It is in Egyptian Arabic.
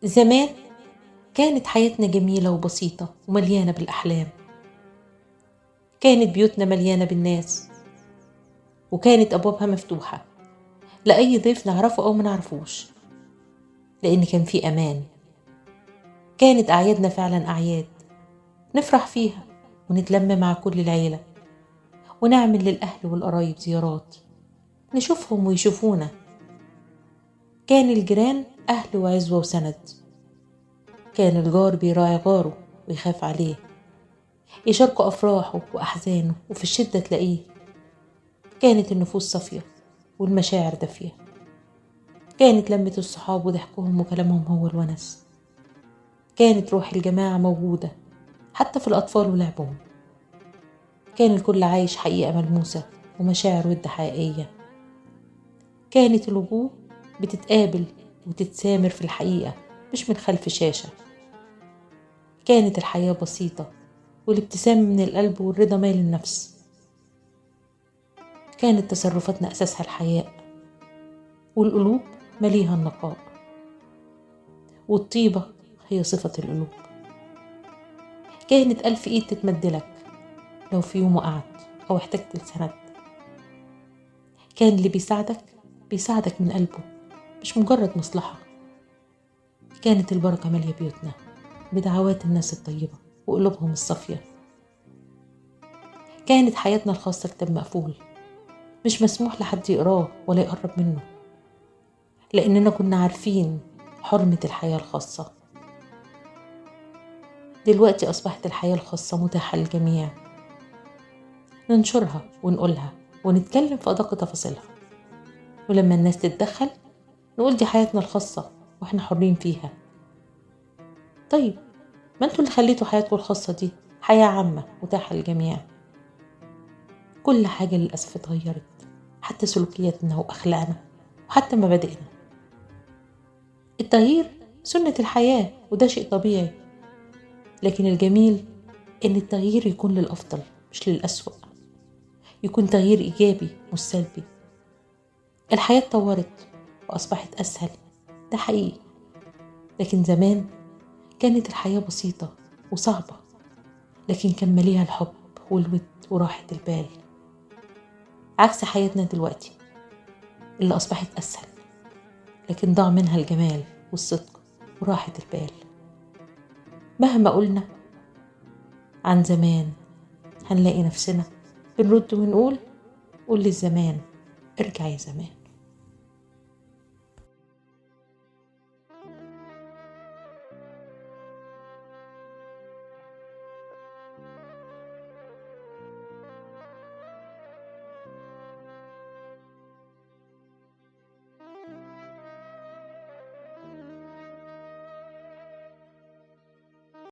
زمان كانت حياتنا جميلة وبسيطة ومليانة بالأحلام. كانت بيوتنا مليانة بالناس، وكانت أبوابها مفتوحة لأي ضيف نعرفه أو ما نعرفوش، لأن كان في أمان. كانت أعيادنا فعلا أعياد نفرح فيها ونتلم مع كل العيلة، ونعمل للأهل والقرايب زيارات نشوفهم ويشوفونا. كان الجيران أهل وعزوة وسند. كان الجار بيراعي جاره ويخاف عليه، يشاركه أفراحه وأحزانه، وفي الشدة تلاقيه. كانت النفوس صافية والمشاعر دافية. كانت لمة الصحاب وضحكهم وكلامهم هو الونس. كانت روح الجماعة موجودة حتى في الأطفال ولعبهم. كان الكل عايش حقيقة ملموسة ومشاعر ود حقيقية. كانت الوجوه بتتقابل وتتسامر في الحقيقة، مش من خلف شاشة. كانت الحياة بسيطة والابتسام من القلب والرضا مال النفس. كانت تصرفاتنا أساسها الحياء، والقلوب مليها النقاء، والطيبة هي صفة القلوب. كانت ألف إيد تتمدلك لو في يوم وقعت أو احتجت لسند. كان اللي بيساعدك بيساعدك من قلبه، مش مجرد مصلحة. كانت البركة مالية بيوتنا بدعوات الناس الطيبة وقلوبهم الصافية. كانت حياتنا الخاصة كتاب مقفول، مش مسموح لحد يقراه ولا يقرب منه، لأننا كنا عارفين حرمة الحياة الخاصة. دلوقتي أصبحت الحياة الخاصة متاحة للجميع، ننشرها ونقولها ونتكلم في أدق تفاصيلها، ولما الناس تتدخل نقول دي حياتنا الخاصة وإحنا حرين فيها. طيب ما انتوا اللي خليتوا حياتكم الخاصة دي حياة عامة متاحة للجميع. كل حاجة للأسف اتغيرت، حتى سلوكياتنا وأخلاقنا وحتى مبادئنا. التغيير سنة الحياة وده شيء طبيعي، لكن الجميل إن التغيير يكون للأفضل مش للأسوأ، يكون تغيير إيجابي مش سلبي. الحياة اتطورت وأصبحت أسهل، ده حقيقي، لكن زمان كانت الحياة بسيطة وصعبة، لكن كان مليها الحب والود وراحة البال، عكس حياتنا دلوقتي اللي أصبحت أسهل لكن ضاع منها الجمال والصدق وراحة البال. مهما قلنا عن زمان هنلاقي نفسنا بنرد ونقول قول للزمان ارجع يا زمان.